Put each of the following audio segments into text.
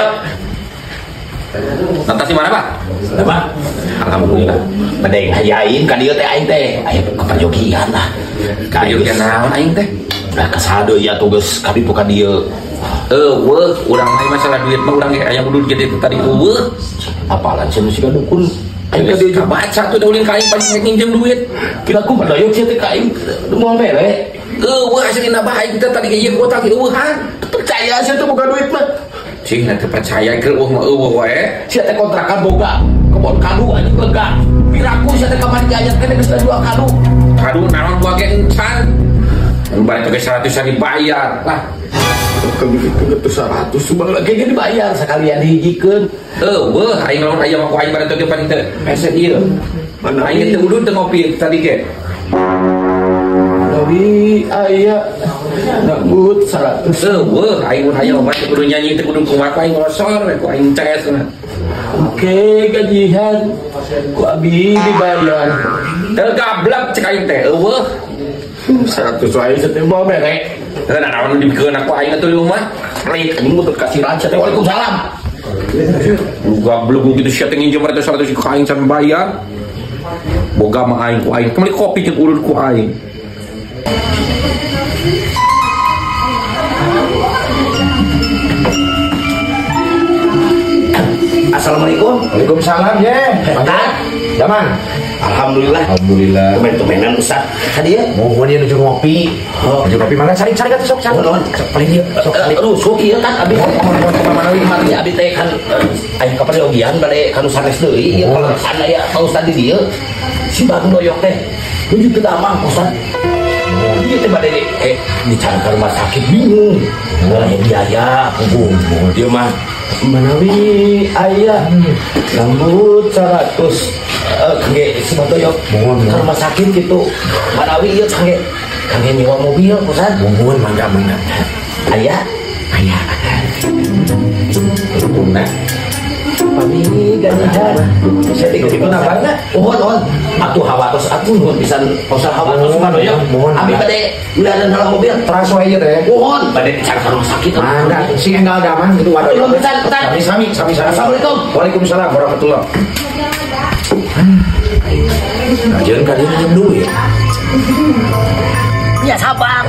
Ayo. Nanti mana, Pak? Pak. Alhamdulillah. Bedeng hayain ka dieu teh aing teh. Aya kaperjogian lah. Kaperjogian naon aing teh? Udah kasado ieu atuh geus kapipu ka dieu. Eueuh, urang mah masalah duit mah urang ge aya kudu jadi tadi eueuh. Apalan cenah si dukun. Aing ka dieu baca tuh ulin ka aing pas nginjem duit. Kira ku badayok sia teh ka aing moal mere. Eueuh asli bah aing teh tadi ge ieu kuota ge eueuhan. Percaya sia teh boga duit mah. Cing teu percaya keur eueuh mah eueuh wae. Sia teh kontrakan boga kebon kadu anjing lega. Piraku sia teh kamari diajak teh geus dua kadu. Kadu naon gua ge encan. Mun bari teh 100 dibayar lah. Kebegitu 100 sumbang lagi ge dibayar sekalian dihijikeun. Eueuh aing lamun aya mah ku aing bari teh paling teh hese ieu. Mana aing teh udud teh ngopi tadi ge. Nawi aya nabut 100. Eueuh aing mun aya mah kudu nyanyi teh kudu kumaha aing ngosor ku aing ces. Oke gajian ku abi dibayar. Teu gablek cek aing teh eueuh. 100 wae teh moal mere. Teu naon dibikeun aku aing atuh di rumah. Rik anjing mutur kasiran sia teh waalaikumsalam. Gablek gitu sia teh nginjem 100 ka aing can bayar. Boga mah aing ku aing meuli kopi jeung urut ku aing. Assalamualaikum. Waalaikumsalam ye. Mantap. Damang. Alhamdulillah. Alhamdulillah. Tumben-tumbenan Ustaz. Tadi ya? Mohon ieu nuju ngopi. Nuju ngopi mangga cari-cari atuh sok cari. Sok paling ieu sok paling. Rusuk ieu kan abi. Mohon manawi mati abi teh kan aya kaperyogian bade kanu sanes deui ieu kalau aya Pak Ustaz di dieu si Bang Doyok teh nuju teu damang Ustaz. Ieu teh bade dicari ke rumah sakit bingung. Nah, biaya dia mah manawi aya rambut 100 kangge si Badoyok ke rumah sakit gitu. Manawi ieu kangge kangge nyewa mobil Ustaz. Mohon mangga mangga. Aya aya. Tungna. Pami gajihan. Saya teh nabarna. Mohon mohon. Atuh hawatos atuh nuhun pisan Ustaz hawatos Badoyok. Mohon. Abi bade udahan heula mobil. Teras wae ieu teh. Mohon bade dicari ke rumah sakit. Mangga sing enggal damang gitu waduh. Sami sami sami sami. Assalamualaikum. Waalaikumsalam warahmatullah. Kajian ka dieu minjem duit. Ya sabar.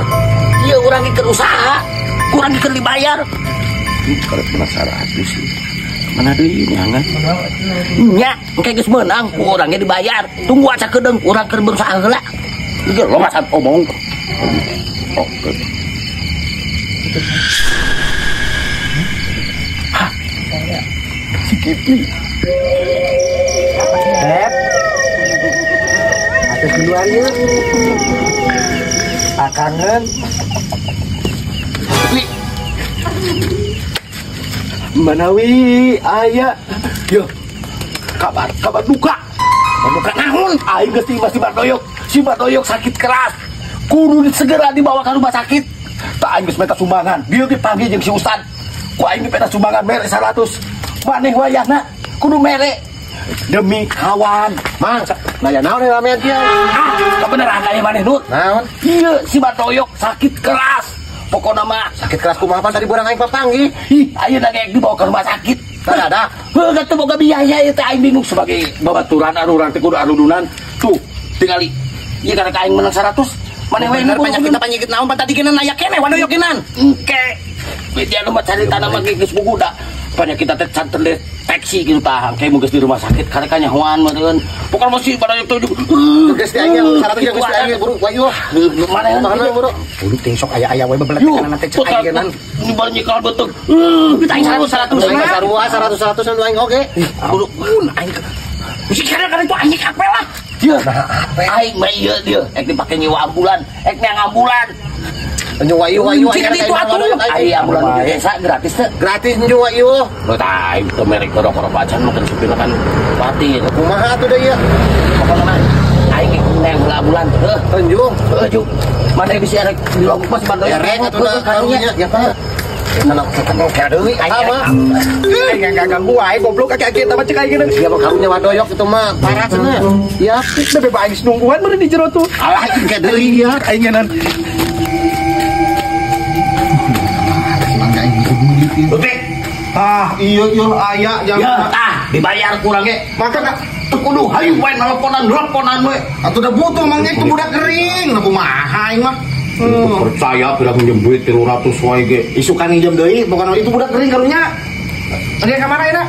Ieu urang keur usaha, kurang keur dibayar. Karek 100 sih. Mana deui nyangan? Nya, engke geus meunang ku urang ge dibayar. Tunggu aca kedeung urang keur berusaha heula. Ieu loba omong. Oke. Hah. Si Kipli. Hep. Atas duluan yuk. Kangen. Kipli. Manawi aya. Yo. Kabar duka. Duka naon? Aing geus si Badoyok. Si Badoyok sakit keras. Kudu segera dibawa ke rumah sakit. Tak aing geus minta sumbangan. Dieu ge panggil jeung si Ustad. Ku aing minta sumbangan mere 100. Maneh wayahna kudu mere demi kawan. Mang, nanya naon ramean kieu? Ah, kebenaran aya maneh Nur. Naon? Ieu si Badoyok sakit keras. Pokona mah sakit keras kumaha pan tadi burang aing papanggih. Ih, ayeuna ge dibawa ke rumah sakit. Teu ada. Heuh, teu boga biaya ieu teh aing bingung sebagai babaturan anu urang teh kudu arudunan. Tuh, tingali. Ieu karek aing menang 100. Maneh we bener penyakit penyakit naon pan tadi geunan aya keneh Wadoyok geunan. Engke. Dia nu mah carita nama ge geus buguda. Penyakit teh can terdeteksi gitu tah. Engke mun geus di rumah sakit karek kanyahoan meureun. Pokona mah si Badoyok teh geus di aing 100 geus di aing buru wayu. Maneh mana buru? Buru ting sok aya-aya we bebeletekan teh cek aing geunan. Ini baru nyekal beuteung. Kita aing 100 100 sarua 100 100 anu aing oge. Buru aing. Mesti kira itu aing ape lah. Dia, aing mah ieu dia, ek dipake nyewa ambulan, ek neang ambulan. Nyewa ieu ieu aing itu atuh. Ai ambulan di desa gratis teh. Gratis nyewa ieu. Lo tah aing teu merek rokok acan mungkin supirna kan batin. Kumaha atuh deui ieu? Pokona mah aing neang heula ambulan. Heuh, tunjung. Heuh, juk. Mana bisa rek dilogok mah si Badoyok. Rek atuh karunya. Ya Pak. Aing ganggu wae goblok aki-aki eta mah cek aing geus. Sia mah karunya Wadoyok itu mah parah cenah. Ya, bebe aing nungguan meureun di jero tuh. Alah ke deui ya aing ngenan. Mangga aing duit. Lutfi. Tah, iya iya aya Ya, tah dibayar kurang ge. Maka teu kudu hayu wae nelponan we. Atuh da butuh Mang Jack tuh budak kering, nu kumaha aing mah. Percaya bila minjem duit 300 wae ge. Isukan minjem deui, pokona itu budak kering karunya. Tadi ka mana ayeuna?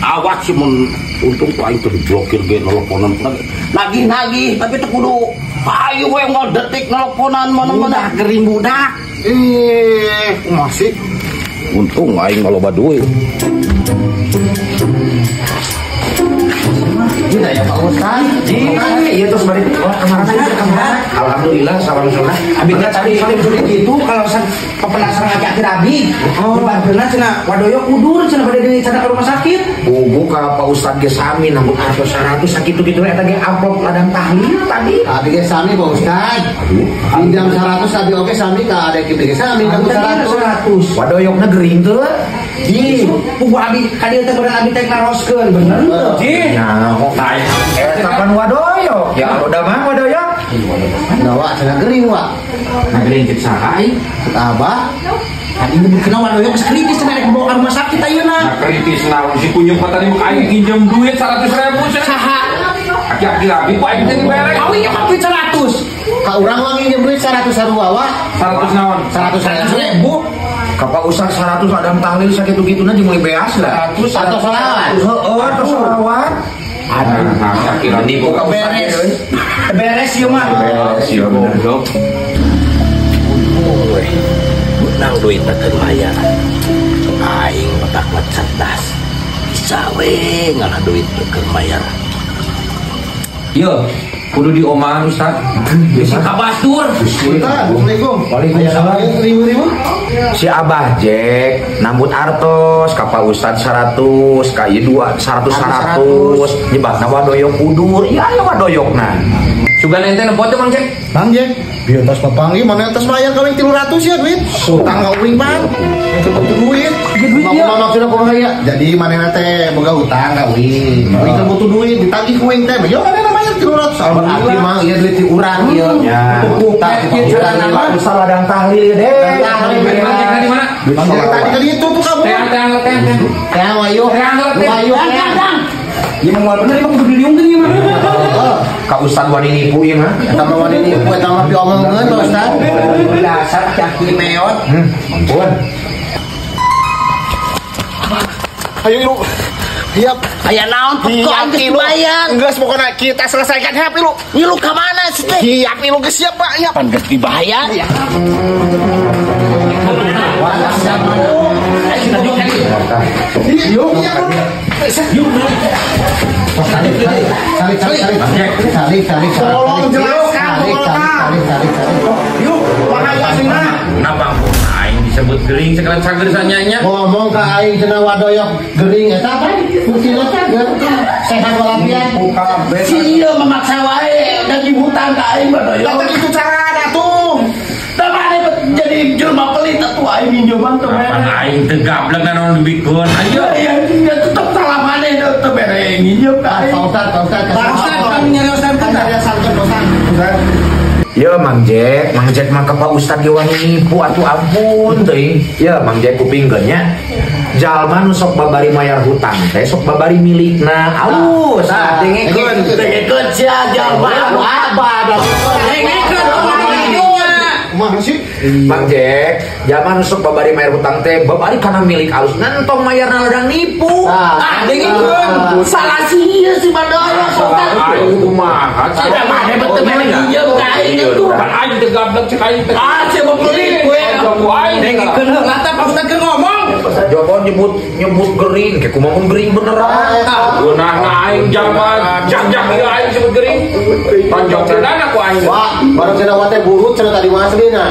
Awas sih mun untung ku aing teu diblokir ge nelponan. Nagih-nagih tapi teu kudu hayu we moal detik nelponan mana-mana. Budak kering budak. Masih untung aing loba duit. Iya ya Pak Ustaz. Iya terus balik kemana? Alhamdulillah salam sunnah. Abi teh tadi itu kalau penasaran ngajak Abi. Bener cenah wadoyo kudur cenah bade di cenah ke rumah sakit. Bubu ka Pak Ustaz ge sami nambut artos 100 sakitu-kitu eta ge amplop ladang tahlil tadi. Abi ge sami Pak Ustaz. Pinjam 100 abi oge sami ka adek ge sami ka 100. Wadoyokna gering teu. Ji, pugu abi ka dieu teh bener abi teh naroskeun bener teu? Ji. Nyaho eta pan wadoyok. Ya udah mah wadoyok. Nah, wak cenah gering wak. Nah gering cek saha aing? Cek abah. Tadi nyebutkeun wadoyok geus kritis cenah rek dibawa ka rumah sakit ayeuna. Nah kritis naon si kunyuk mah tadi mah aing nginjem duit 100.000 cenah. Saha? Aki-aki abi ku aing teh dibere. Kawin mah duit 100. Ka urang mah nginjem duit 100 sarua wak. 100 naon? 100.000. Ka Pak Ustaz 100 adam tahlil sakitu-kituna jeung meuli beas lah. 100 atau selawat. Heeh, atau selawat. Aduh, nipu ka beres. Beres ieu mah. Beres ieu goblok. Weh, menang duit teh bayar. Aing otak mah cerdas. Bisa we ngalah duit teu bayar. Yo, kudu diomahan Ustaz. Bisi ka bastur. Assalamualaikum. Waalaikumsalam. Ribu-ribu. Si Abah Jack nambut artos ka Pak Ustaz 100 ka ieu 2 100 100 nyebabna wadoyok kudur. Ieu aya wadoyokna. Sugan ente nempo teh Mang Jack. Mang Jack, bieu tos papanggih mana tos bayar kawin 300 ya duit. Utang ka uing pan. Itu duit. Kumaha maksudna kumaha ya? Jadi manehna teh boga utang ka uing. Uing teh butuh duit ditagih ku uing teh. Yo manehna bayar 300. Berarti mang ieu duit ti urang ieu. Ya. Tah Pak Ustaz ladang tahlil deh. Tahlil Mang Jack di mana? Mang Jack tadi kan itu tuh kamu. Teang teang. Teang wayu. Wayu. Dang. Ieu mah bener ieu mah kudu diliungkeun ieu mah. Ka Ustaz wani nipu ieu mah. Eta mah wani nipu eta mah piomongkeun Pak Ustaz. Dasar kaki meot. Ampun. Ayo ilu. Siap. Aya naon kok aing geus dibayar. Geus pokona kita selesaikan siap ilu. Ngilu ka mana sih teh? Siap ilu geus siap Pak, siap. Pan geus dibayar. Yuk, yuk. Tarik tarik tarik. Tarik tarik. Tolong jelaskan. Tarik tarik tarik. Yuk, bahaya sina. Kenapa aing disebut gering sekalian cager sanyanya? Ngomong ka aing cenah wadoyok gering eta apa? Fungsina cager. Sehat walafiat. Si ieu memaksa wae dan hutang ka aing wadoyok. Lah itu cara atuh. Tah mane jadi jelema pelit atuh aing minjeman teh mere. Aing teu gablek naon dibikeun. Ayo. Ya tetep salah maneh teu mere nginjem ka aing. Pak Ustaz, Pak Ustaz. Pak Ustaz kan nyarioskeun Kan nyarioskeun Pak Ustaz. Ya Mang Jack, Mang Jack mah ka Pak Ustaz ge wani nipu atuh ampun teuing. Ya Mang Jack kupingkeun nya. Jalma nu sok babari mayar hutang teh sok babari milikna. Alus. Tah, dengekeun. Dengekeun sia jalma anu abah. Dengekeun. Kumaha sih? Mang Jack, jalma nu sok babari mayar hutang teh babari kana milik alus nentong mayarna ladang nipu. Ah, dengekeun. Salah si ieu si Badoyok Ustaz. Aing kumaha? Tidak maneh betul mere nginjem ka aing atuh. Pan aing teu gablek cek aing teh. Ah, sia mah pelit we. Dengekeun heula tah Pak Ustaz keur ngomong. Jawaban nyebut gering, kayak kumaha mun gering beneran. Geunahna aing jalma jak-jak ieu aing sebut gering. Tonjok cenah ku aing. Wah, baru cenah wa teh burut cenah tadi mah aslina.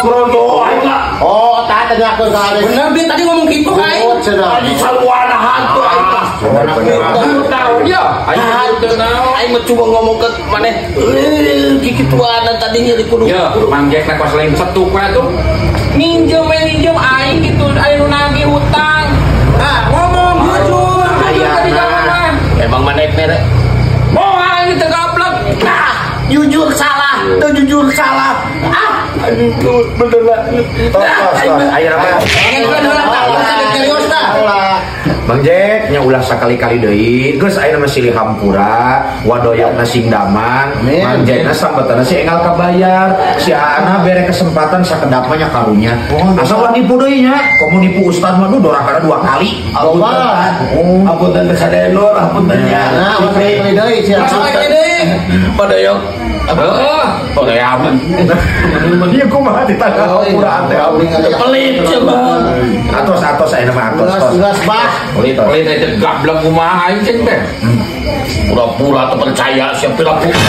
Bro, aing mah. Oh, tah teh ngakeun ka ade. Bener bi tadi ngomong kitu ka aing. Burut cenah. Tadi saluana hantu aing mah. Tahu dia. Aing teu naon. Aing mah cuma ngomong ke maneh, kikituan tadi nyeri kudu. Ya, Mang Jack na kos lain setuk we atuh. Minjem we minjem aing gitu, aing nu nagih hutang. Nah, ngomong jujur, jujur tadi jangan mah. Emang maneh mere. Moal aing teu gablek. Nah, jujur salah, teu jujur salah. Ah, aduh, bener lah. Tos, tos, tos. Ayo apa? Dengekeun heula tah Pak Ustaz serius tah. Mang Jack nya ulah sakali-kali deui. Geus ayeuna mah silih hampura, wadoyokna sing damang. Mang Jackna sampeutana si enggal kabayar. Si Aana bere kesempatan sakedap mah nya karunya. Asa ulah nipu deui nya. Komo nipu ustad mah duh dorakana 2 kali. Apunten teh sadenur, apunten nya. Nah, ulah sakali deui sia. Sakali deui. Wadoyok. Heeh, aman. Ieu kumaha ditangkap hampuraan teh. Pelit coba. Atos ayeuna mah atos. Geus bah. Pelit teh gablek kumaha aing ceng teh. Pura-pura teu percaya siap pura-pura.